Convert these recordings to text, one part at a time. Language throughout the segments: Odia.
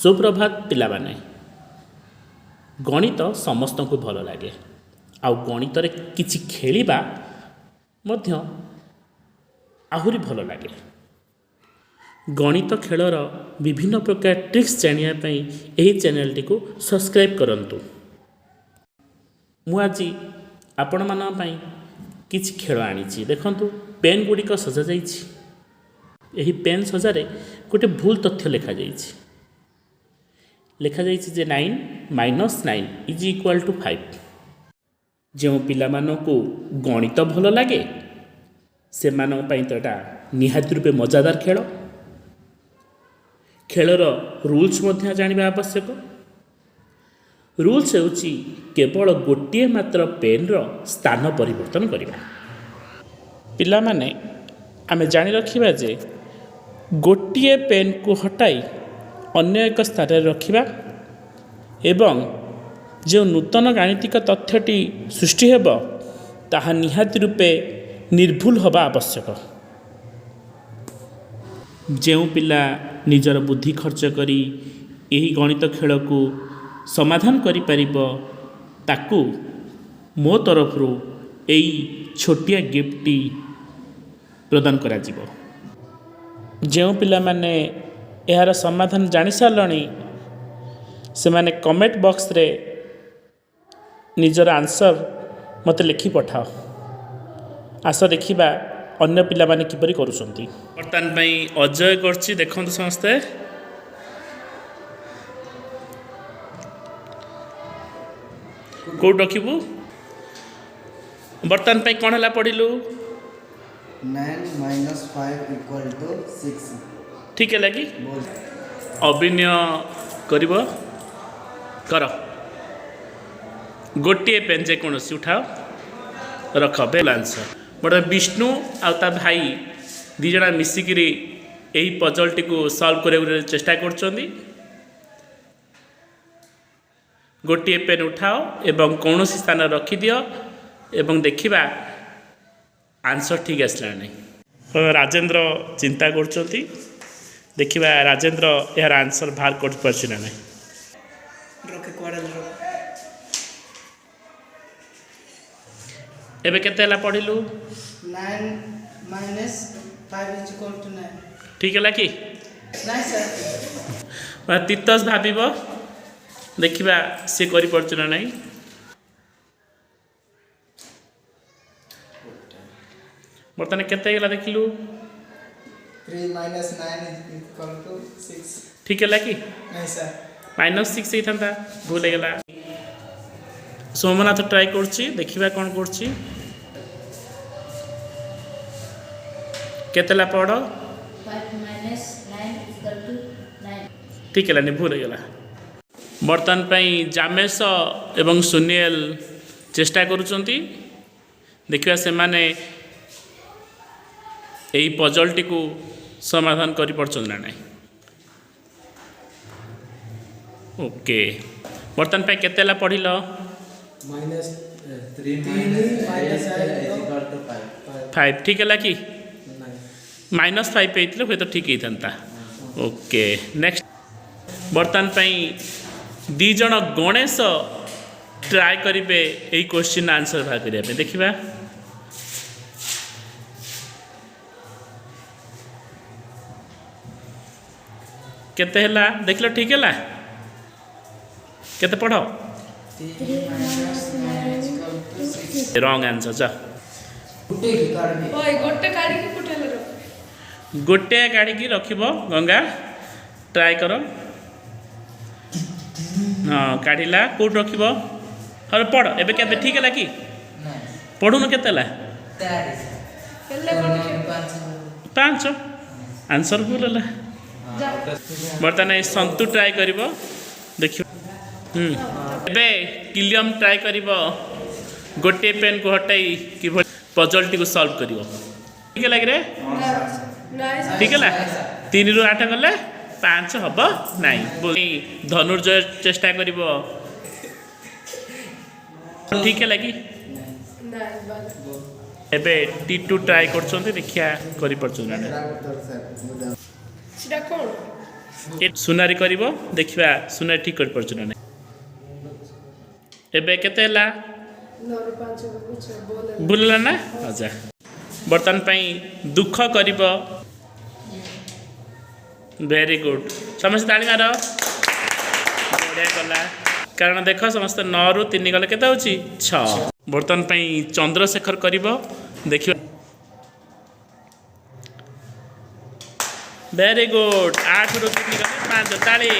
ସୁପ୍ରଭାତ ପିଲାମାନେ। ଗଣିତ ସମସ୍ତଙ୍କୁ ଭଲ ଲାଗେ ଆଉ ଗଣିତରେ କିଛି ଖେଳିବା ମଧ୍ୟ ଆହୁରି ଭଲ ଲାଗେ। ଗଣିତ ଖେଳର ବିଭିନ୍ନ ପ୍ରକାର ଟ୍ରିକ୍ସ ଜାଣିବା ପାଇଁ ଏହି ଚ୍ୟାନେଲଟିକୁ ସବସ୍କ୍ରାଇବ୍ କରନ୍ତୁ। ମୁଁ ଆଜି ଆପଣମାନଙ୍କ ପାଇଁ କିଛି ଖେଳ ଆଣିଛି। ଦେଖନ୍ତୁ, ପେନ୍ ଗୁଡ଼ିକ ସଜାଯାଇଛି। ଏହି ପେନ୍ ସଜାରେ ଗୋଟେ ଭୁଲ ତଥ୍ୟ ଲେଖାଯାଇଛି। ଲେଖାଯାଇଛି ଯେ 9 minus 9 is equal to 5। ଯେଉଁ ପିଲାମାନଙ୍କୁ ଗଣିତ ଭଲ ଲାଗେ, ସେମାନଙ୍କ ପାଇଁ ତ ଏଇଟା ନିହାତି ରୂପେ ମଜାଦାର ଖେଳ। ଖେଳର ରୁଲ୍ସ ମଧ୍ୟ ଜାଣିବା ଆବଶ୍ୟକ। ରୁଲ୍ସ ହେଉଛି କେବଳ ଗୋଟିଏ ମାତ୍ର ପେନ୍ର ସ୍ଥାନ ପରିବର୍ତ୍ତନ କରିବା। ପିଲାମାନେ, ଆମେ ଜାଣି ରଖିବା ଯେ ଗୋଟିଏ ପେନ୍କୁ ହଟାଇ ଅନ୍ୟ ଏକ ସ୍ଥାନରେ ରଖିବା ଏବଂ ଯେଉଁ ନୂତନ ଗାଣିତିକ ତଥ୍ୟଟି ସୃଷ୍ଟି ହେବ, ତାହା ନିହାତି ରୂପେ ନିର୍ଭୁଲ ହେବା ଆବଶ୍ୟକ। ଯେଉଁ ପିଲା ନିଜର ବୁଦ୍ଧି ଖର୍ଚ୍ଚ କରି ଏହି ଗଣିତ ଖେଳକୁ ସମାଧାନ କରିପାରିବ, ତାକୁ ମୋ ତରଫରୁ ଏଇ ଛୋଟିଆ ଗିଫ୍ଟଟି ପ୍ରଦାନ କରାଯିବ। ଯେଉଁ ପିଲାମାନେ ଏହାର ସମାଧାନ ଜାଣିସାରିଲଣି, ସେମାନେ କମେଣ୍ଟ ବକ୍ସରେ ନିଜର ଆନ୍ସର୍ ମୋତେ ଲେଖି ପଠାଅ। ଆସ ଦେଖିବା ଅନ୍ୟ ପିଲାମାନେ କିପରି କରୁଛନ୍ତି। ବର୍ତ୍ତମାନ ପାଇଁ ଅଜୟ କରୁଛି। ଦେଖନ୍ତୁ ସମସ୍ତେ। କେଉଁଠି ରଖିବୁ? ବର୍ତ୍ତମାନ ପାଇଁ କ'ଣ ହେଲା, ପଢ଼ିଲୁ? 9 minus 5 equal to 6. ଠିକ୍ ହେଲା କି? ବୋଲ। ଅଭିନୟ କରିବ, କର। ଗୋଟିଏ ପେନ୍ ଯେକୌଣସି ଉଠାଅ, ରଖ। ଭୁଲ ଆନ୍ସର୍। ବର୍ତ୍ତମାନ ବିଷ୍ଣୁ ଆଉ ତା ଭାଇ ଦୁଇ ଜଣ ମିଶିକିରି ଏହି ପଜଲଟିକୁ ସଲ୍ଭ କରିବାକୁ ଚେଷ୍ଟା କରୁଛନ୍ତି। ଗୋଟିଏ ପେନ୍ ଉଠାଅ ଏବଂ କୌଣସି ସ୍ଥାନରେ ରଖିଦିଅ ଏବଂ ଦେଖିବା ଆନ୍ସର୍ ଠିକ୍ ଆସିଲା ନା ନାହିଁ। ରାଜେନ୍ଦ୍ର ଚିନ୍ତା କରୁଛନ୍ତି। ଦେଖିବା ରାଜେନ୍ଦ୍ର ଏହାର ଆନ୍ସର୍ ବାହାର କରିପାରୁଛି ନା ନାହିଁ। ରଖେ, କୁଆଡ଼େ ରଖ। ଏବେ କେତେ ହେଲା, ପଢ଼ିଲୁ? 9 minus 5 is equal to 9. ଠିକ୍ ହେଲା କି? ନାଇଁ ସାର୍। ବା ତିତସ ଭାବିବ। ଦେଖିବା ସିଏ କରିପାରୁଛି ନା ନାହିଁ। ବର୍ତ୍ତମାନ କେତେ ହେଇଗଲା, ଦେଖିଲୁ? 3 minus 9 is equal to 6. ଠିକ୍ ହେଲା କି? ନାଇଁ ସାର୍। ମାଇନସ୍ ସିକ୍ସ ହେଇଥାନ୍ତା, ଭୁଲ ହେଇଗଲା। ସୋମନାଥ ଟ୍ରାଏ କରୁଛି। ଦେଖିବା କ'ଣ କରୁଛି। କେତେ ହେଲା, ପଢ଼। 5 minus 9 is equal to 9. ଠିକ୍ ହେଲାନି, ଭୁଲ ହେଇଗଲା। ବର୍ତ୍ତମାନ ପାଇଁ ଜାମେଶ ଏବଂ ସୁନିଏଲ ଚେଷ୍ଟା କରୁଛନ୍ତି। ଦେଖିବା ସେମାନେ ଏହି ପଜଲଟିକୁ ସମାଧାନ କରିପାରୁଛନ୍ତି ନା ନାହିଁ। ଓକେ, ବର୍ତ୍ତମାନ ପାଇଁ କେତେ ହେଲା, ପଢ଼ିଲ? Minus 3 3 minus minus 8 8 is equal to 5. 5 ଠିକ୍ ହେଲା କି? ନାଇଁ। ମାଇନସ୍ ଫାଇଭ୍ ହେଇଥିଲେ ହୁଏତ ଠିକ୍ ହେଇଥାନ୍ତା। Okay, next. ବର୍ତ୍ତମାନ ପାଇଁ ଦୁଇ ଜଣ ଗଣେଶ ଟ୍ରାଏ କରିବେ ଏଇ କୋଶ୍ଚିନ୍ ଆନ୍ସର୍ ବାହାର କରିବା ପାଇଁ। ଦେଖିବା। କେତେ ହେଲା, ଦେଖିଲ? ଠିକ୍ ହେଲା? କେତେ, ପଢ଼। 3 minus 9 is equal to 6. Wrong answer, ଯା। ଗୋଟେ କି କାଢ଼ିବି? ଓଇ, ଗୋଟେ କାଢ଼ିକି ଫୁଟେଇଲେ ରଖ। ଗୋଟେ କାଢ଼ିକି ରଖିବ। ଗଙ୍ଗା, ଟ୍ରାଏ କର। ହଁ, କାଢ଼ିଲା। କେଉଁଠି ରଖିବ? ହଁ, ପଢ଼। ଏବେ କେତେ, ଠିକ୍ ହେଲା କି? ନାଇଁ। ପଢ଼ୁନୁ, କେତେ ହେଲା? 4। ହେଲେ କ'ଣ? 5। 5। ଆନ୍ସର୍ ଭୁଲ ହେଲା। ଯା। ବର୍ତ୍ତମାନ ସନ୍ତୁ ଟ୍ରାଏ କରିବ, ଦେଖିବ। ଏବେ କିଲିୟମ ଟ୍ରାଏ କରିବ, ଗୋଟିଏ ପେନ୍କୁ ହଟାଇ କିଭଳି ପଜଲଟିକୁ ସଲ୍ଭ କରିବ। ଠିକ୍ ହେଲା କିରେ? ନାଇଁ ସାର୍। ଠିକ୍ ହେଲା? 3ରୁ 8 ଗଲେ 5 ହବ ନାହିଁ। ଧନୁର୍ଜୟ ଚେଷ୍ଟା କରିବ। ଠିକ୍ ହେଲା କି? ନାଇଁ ବାଲ। ଏବେ ଟିଟୁ ଟ୍ରାଏ କରୁଛନ୍ତି। ଦେଖିବା କରିପାରୁଛନ୍ତି ନା ନାହିଁ। ସେଟା କ'ଣ? ଏ ସୁନାରୀ କରିବ, ଦେଖିବା ସୁନାରୀ ଠିକ୍ କରିପାରୁଛୁ ନା ନାହିଁ। ଏବେ କେତେ ହେଲା? ନଅରୁ ପାଞ୍ଚ ଗଲେ ଛଅ, ଭୁଲ ହେଲା। ଭୁଲ ହେଲା ନା? ଆଚ୍ଛା, ବର୍ତ୍ତମାନ ପାଇଁ ଦୁଃଖ କରିବ। ଭେରି ଗୁଡ୍, ସମସ୍ତେ ତାଳି ମାର। ବଢ଼ିଆ କଲା, କାରଣ ଦେଖ ସମସ୍ତେ ନଅରୁ ତିନି ଗଲେ କେତେ ହେଉଛି? ଛଅ। ବର୍ତ୍ତମାନ ପାଇଁ ଚନ୍ଦ୍ରଶେଖର କରିବ, ଦେଖିବା। ଭେରି ଗୁଡ୍, ଆଠରୁ ତିନି ଗଲେ ପାଞ୍ଚ, ତାଳି।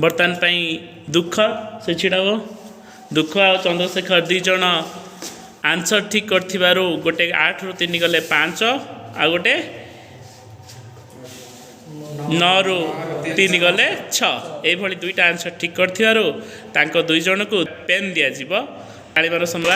ବର୍ତ୍ତମାନ ପାଇଁ ଦୁଃଖ, ସେ ଛିଡ଼ା ହେବ। ଦୁଃଖ ଆଉ ଚନ୍ଦ୍ରଶେଖର ଦୁଇ ଜଣ ଆନ୍ସର୍ ଠିକ୍ କରିଥିବାରୁ ଗୋଟେ ଆଠରୁ ତିନି ଗଲେ ପାଞ୍ଚ, ଆଉ ଗୋଟେ ନଅରୁ ତିନି ଗଲେ ଛଅ, ଏଇଭଳି ଦୁଇଟା ଆନ୍ସର୍ ଠିକ୍ କରିଥିବାରୁ ତାଙ୍କ ଦୁଇ ଜଣକୁ ପେନ୍ ଦିଆଯିବ। ତାଳିବାର ସମୟ।